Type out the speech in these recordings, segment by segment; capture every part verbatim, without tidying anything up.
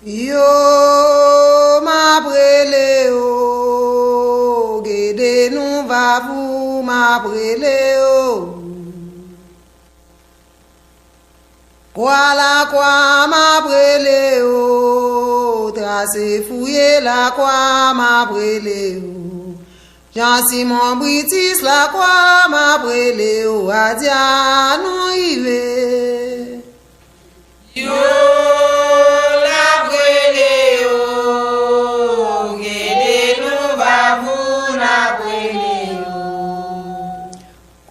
Yo, m ap rele w, Gede Nouvavou, m ap rele w. Kwa Lakwa, m ap rele w, trase fouye Lakwa, m ap rele w. Jan Simon Britis Lakwa, m ap rele w, Adya nou rive. Yo, n ap rele yo, Gede Nouvavou, n ap rele yo.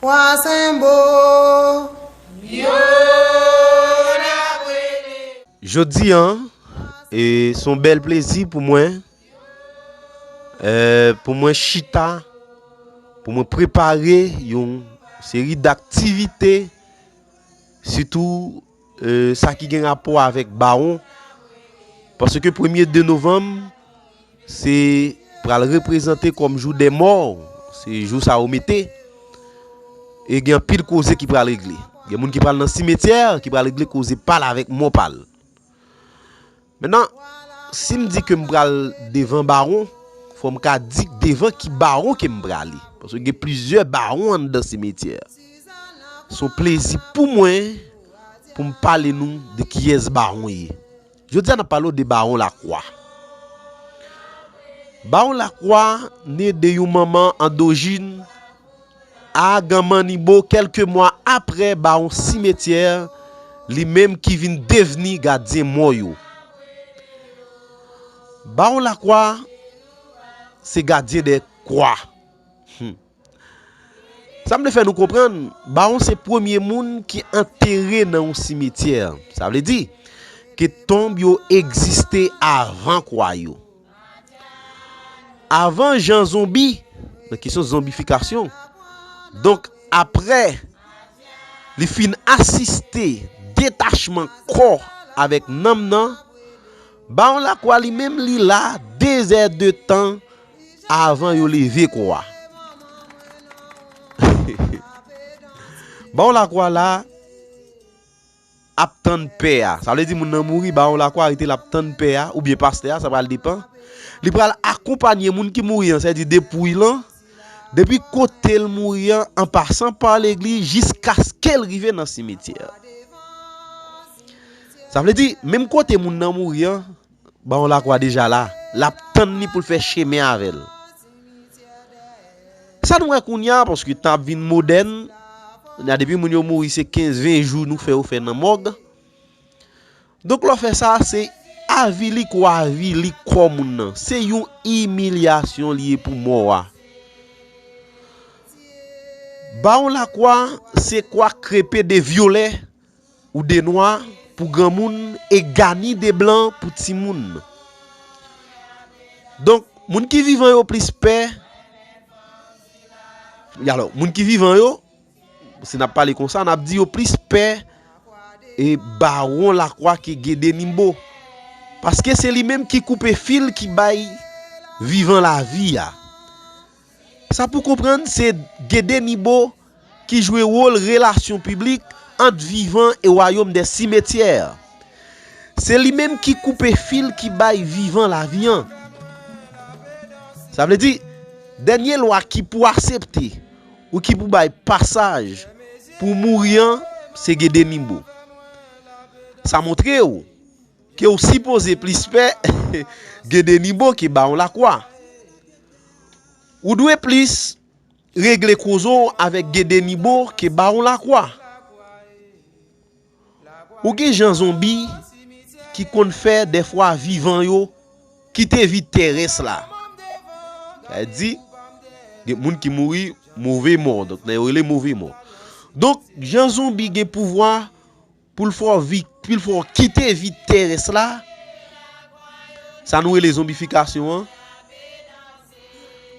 Kwa Senbo. Yo, n ap rele. Jodi a, e, se yon bèl plezi pou mwen, e, pou mwen chita, pou mwen prepare yon seri daktivite, sitou, e, sa ki gen rapò avèk bawon. Paske premye de novanm, se pral reprezante kòm jou dè mò, se jou sa yo mete. E gen anpil koze ki pral regle. Gen moun ki pral nan simetyè, ki pral regle koze pa l avèk mò pa l. Mentnan, si m di ke m pral devan bawon, fò m ka di devan ki bawon ke m prale. Paske gen plizyè bawon anndan simetyè. Se yon plezi pou mwen pou m pale nou de kiyès bawon ye. Jodi a, n ap pale w de Bawon Lakwa. Bawon Lakwa ne de yon manman andwojin, Aganmanibo, kèlke mwa apre Bawon Simetyè, li menm ki vin devni gadyen mò yo. Bawon Lakwa se gadyen dè kwa. Hmm. Sa m vle fè nou konprann, bawon se premye moun ki antere nan yon simetyè. Sa vle di ke tonb yo egziste avan kwa yo. Avan Jan Zonbi, nan kesyon zonbifikasyon, donk, apre li fin asiste detachman kò avèk nanm nan, Bawon Lakwa li menm li la de zè de tan avan yo leve kò a. Bawon Lakwa la ap tann pè a. Sa vle di moun nan mouri, Bawon Lakwa rete l ap tann pè a, oubyen pastè a, sa pral depan. Li pral akonpanye moun ki mouri an, sa vle di depouy lan, depi kote l mouri an, an pasan pa legliz, jiskaske l rive nan simetyè. Sa vle di, menm kote moun nan mouri an, Bawon Lakwa deja la, l ap tann li pou l fè chemen avè l. Sa nou wè kounye a, paske tan ap vin modèn, kounye a depi moun yo mouri, se kenz, ven jou nou fè yo fè nan mòg. Donk, lè w fè sa, se avili kwa, avili kò moun nan. Se yon imilyasyon li ye pou mò a. Bawon Lakwa, se kwa krepe de vyolè ou de nwa pou granmoun e gani de blan pou timoun. Donk, moun ki vivan yo plis pè, alò, moun ki vivan yo, si n ap pale konsa, n ap di yo plis pè e Bawon Lakwa ke Gede Nimbo. Paske se li menm ki koupe fil ki bay vivan lavi a. Sa pou konprann, se Gede Nibo ki jwe wòl relasyon piblik ant vivan e wayòm dè simetyè. Se li menm ki koupe fil ki bay vivan lavi an. Sa vle di, dènye lwa ki pou asepte ou ki pou bay pasaj pou mouri an, se Gede Nibo. Sa montre w ke w sipoze plis pè Gede Nibo ke Bawon Lakwa. Ou dwe plis regle koze w avèk Gede Nibo ke Bawon Lakwa. Ou gen Jan Zonbi ki konn fè dèfwa vivan yo kite vi tèrès la. Sa vle di, gen moun ki mouri move mò. Donk, nan yo rele move mò. Donk, Jan Zonbi gen pouvwa pou l fè w vi-, pou l fè w kite vi tèrès la, sa nou rele zonbifikasyon an.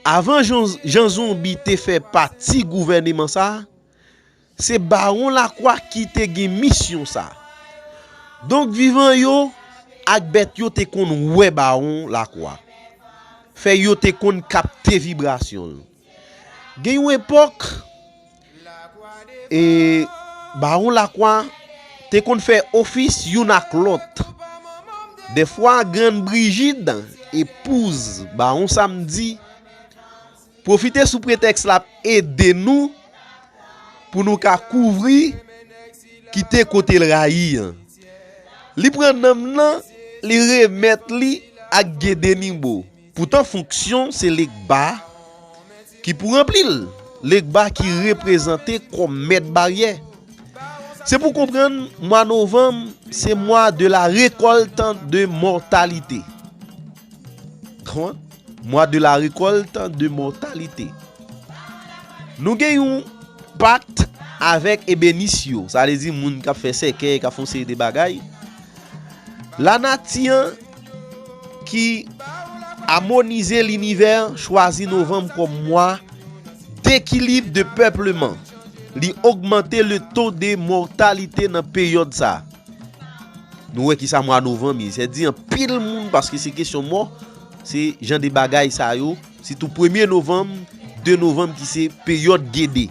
Avan Jan, Jan Zonbi te fè pati gouvèneman sa, se Bawon Lakwa ki te gen misyon sa. Donk, vivan yo ak bèt yo te konn wè Bawon Lakwa. Fè yo te konn kapte vibrasyon l. Gen yon epòk, e, Bawon Lakwa te konn fè ofis youn ak lòt. Dèfwa, Grann Brijid, epouz Bawon Samdi, pwofite sou pretèks l ap ede nou pou nou ka kouvri, kite kote l rayi an. Li pran nanm nan, li remèt li ak Gede Nibo. Poutan fonksyon se Legba ki pou ranpli l, Legba ki reprezante kòm mèt baryè. Se pou konprann, mwa novanm se mwa de la récolte de mortalité. Kòman? Mwa de la récolte de mortalité. Nou gen yon pakt avèk ebenis yo, sa vle di moun k ap fè sèkèy, k ap fè yon seri de bagay. Lanati an ki amonize linivè chwazi novanm kòm mwa d'équilibre de peuplement. Li ogmante le taux de mortalité nan peryòd sa a. Nou wè kisa mwa novanm ye. Sèdi anpil moun, paske se kesyon mò, se jan de bagay sa yo, sitou premye novanm, de novanm ki se peryòd Gede.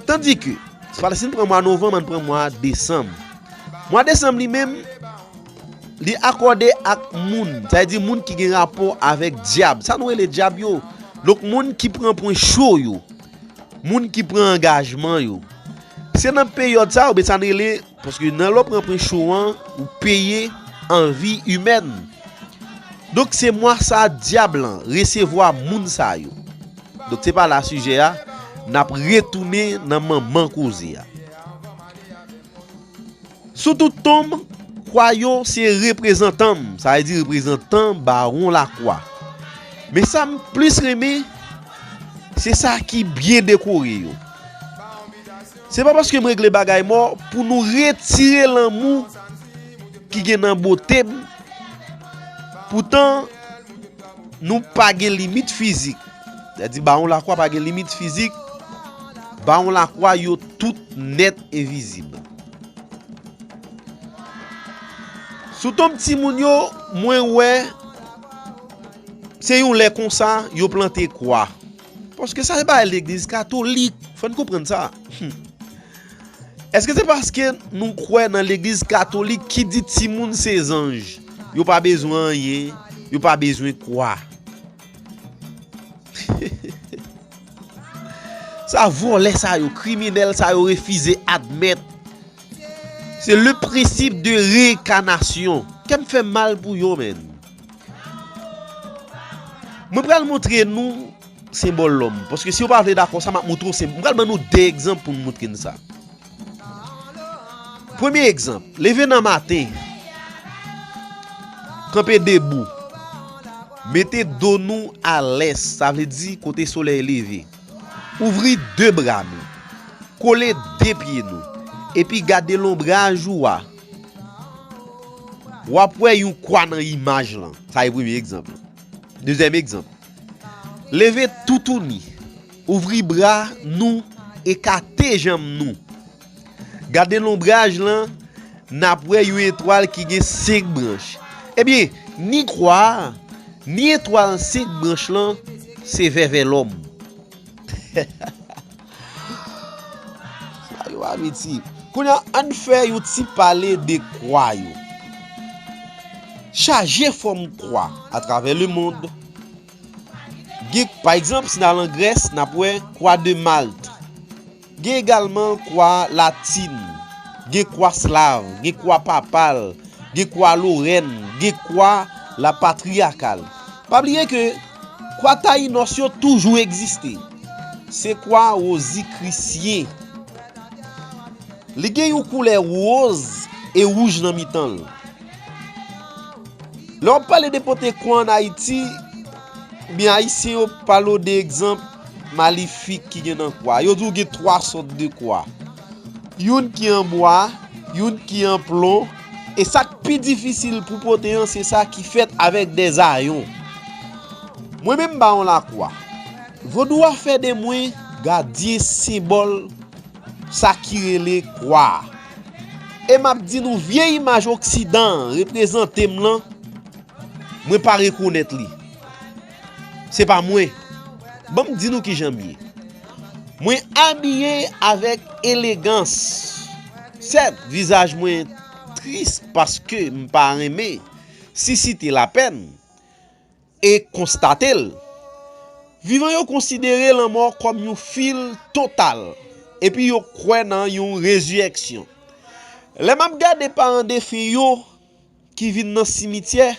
Tandike, si n pran mwa novanm, ann pran mwa desanm. Mwa desanm li menm, li akòde ak moun, sa vle di moun ki gen rapò avèk dyab. Sa nou rele dyab yo. Donk, moun ki pran pwen cho yo, moun ki pran angajman yo. Se nan peryòd sa, oubyen sa n rele, paske nan lè w pran pwen cho an, ou peye an vi imèn. Donk, se mwa sa dyab lan resevwa moun sa yo. Donk, se pa la sijè a, n ap retounen nan manman koze a. Sou tout tonm, kwa yo se reprezantan m, sa vle di reprezantan Bawon Lakwa. Men sa m plis renmen, se sa ki byen dekore yo. Se pa paske m regle bagay mò pou nou retire lanmou ki gen nan bote m. Poutan, nou pa gen limit fizik. Sèdi Bawon Lakwa pa gen limit fizik. Bawon Lakwa yo tout nèt e vizib. Sou tonm timoun yo, mwen wè se yon lè konsa yo plante kwa. Paske sa se bagay legliz katolik. Fò n konprann sa. Hmm. Èske se paske nou kwè nan legliz katolik ki di timoun se zanj, yo pa bezwen anyen, yo pa bezwen kwa? Sa vòlè sa yo, kriminèl sa yo refize admèt. Se le prensip de reyinkanasyon. Kè m fè m mal pou yo, menn. Mwen pral montre nou senbòl lòm. Paske si w pa vle dakò sa, m ap montre w senbòl. Mwen pral ban nou de egzanp pou m montre n sa. Premye egzanp, leve nan maten, kanpe debou, mete do nou a lès, sa vle di kote solèy leve. Ouvri de bra nou, kole de pye nou, epi gade lonbraj ou a. W ap wè yon kwa nan imaj lan. Sa e premye egzanp. Dezyèm egzanp. Leve toutouni. Ouvri bra nou, ekate janm nou. Gade lonbraj lan, n ap wè yon etwal ki gen senk branch. Ebyen, ni kwa a, ni etwal senk branch lan, se vèvè lòm. Sa yo pa vle di. Kounye a, ann fè yon ti pale de kwa yo. Chaje fòm kwa atravè lemonn. Gen, pa egzanp, si n al an Grès, n ap wè kwa de Malt. Gen egalman kwa latin, gen kwa slav, gen kwa papal, gen kwa lorèn, gen kwa lapatriyakal. Pa bliye ke kwa tayinòs yo toujou egziste. Se kwa wozikrisyen. Li gen yon koulè woz e wouj nan mitan l. Lè w ap pale de pote kwa ann Ayiti, ebyen, Ayisyen yo pale w de egzanp malifik ki gen nan kwa. Yo di w gen twa sòt de kwa. Youn ki an bwa, youn ki an plon, e sa k pi difisil pou pote an, se sa ki fèt avèk de zayon. Mwen menm, Bawon Lakwa, vodou a fè de mwen gadyen senbòl sa ki rele kwa a. E m ap di nou, vye imaj oksidan an reprezante m lan, mwen pa rekonèt li. Se pa mwen. Ban m di nou kijan m ye. Mwen abiye avèk elegans. Sèt, vizaj mwen tris paske m pa renmen sisite lapèn e konstate l. Vivan yo konsidere lanmò kòm yon fil total, epi yo kwè nan yon rezirèksyon. Lè m ap gade paran defen yo ki vin nan simityè,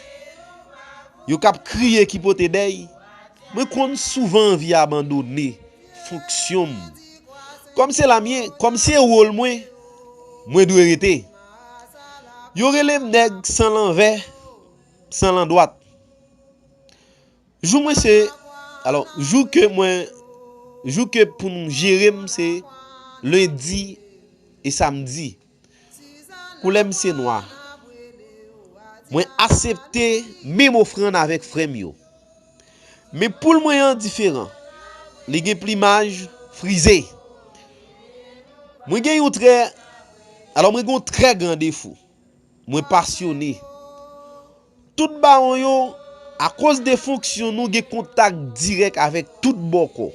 yo k ap kriye, ki pote dèy, mwen konn souvan anvi abandone fonksyon m. Kòm se la m ye, kòm se wòl mwen, mwen dwe rete. Yo rele m nèg san lanvè, san landwat. Jou mwen se, alò, jou ke mwen, jou ke pou nou jere m se lendi e samdi. Koulè m se nwa. Mwen aksepte menm ofrann avèk frè m yo. Men poul mwen an diferan. Li gen plimaj frize. Mwen gen yon trè, alò mwen gen yon trè gran defo. Mwen pasyone. Tout bawon yo, akoz de fonksyon nou, gen kontak dirèk avèk tout bòkò.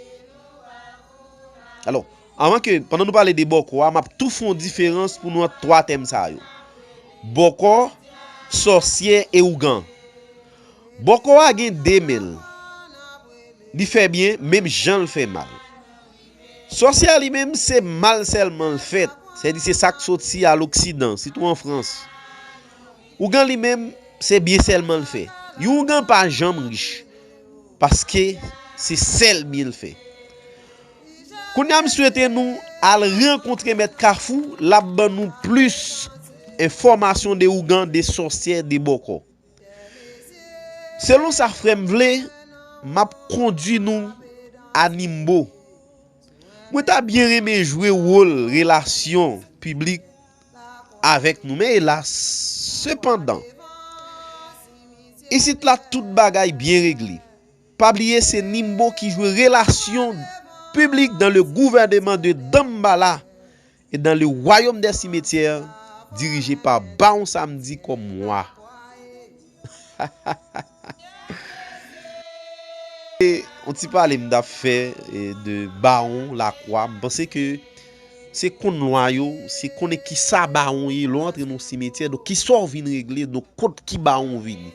Alò, anvan ke, pandan nou pale de bòkò a, m ap tou fè yon diferans pou nou ant twa tèm sa yo. Bòkò, sòsyè e ougan. Bòkò a gen de men l. Li fè byen, menm jan l fè mal. Sòsyè a li menm, se mal sèlman l fèt. Sèdi se sa k soti a loksidan, sitou an Frans. Ougan li menm, se byen sèlman l fè. Yon ougan pa janm rich, paske se sèl byen l fè. Kounye a, m swete nou al rankontre Mèt Kafou, l ap ban nou plis enfòmasyon de ougan, de sòsyè, de bòkò. Selon sa frè m vle, m ap kondui nou a Nimbo. Mwen ta byen renmen jwe wòl relasyon piblik avèk nou, men elas, sepandan, isit la tout bagay byen regle. Pa bliye se Nimbo ki jwe relasyon piblik dans le gouvernement de Dambala et dans le royaume des cimetières dirigé par Bawon Samdi kòm wa. E, yon ti pale m t ap fè, e, de Bawon Lakwa. M panse ke se konn lwa yo, se konnen kisa bawon ye. Lè w antre nan yon simityè, donk kisa w vin regle, donk kot ki bawon w vini.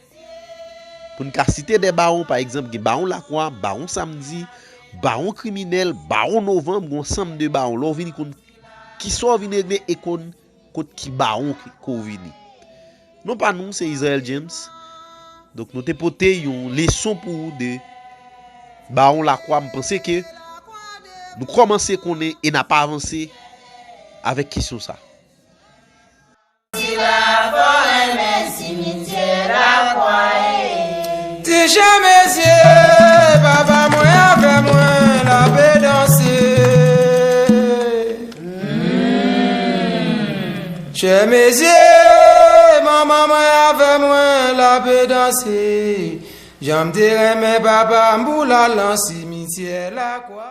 Pou n ka site de bawon, pa egzanp, gen Bawon Lakwa, Bawon Samdi, Bawon Kriminèl, Bawon Novanm, gen yon ansanm de bawon. Lè w vini konn kisa w vin regle e konn kot ki bawon ki, ke w vini. Non pa nou, se Israel James. Donk, nou te pote yon leson pou ou de Bawon Lakwa. M panse ke nou kòmanse konnen e n ap avanse avèk kesyon sa. Ti Jan Mezye, papa mwen avè mwen, l ape danse. Chè Mezye, manman mwen avè mwen, l ape danse. Jan m te renmen papa m pou l al nan simityè Lakwa.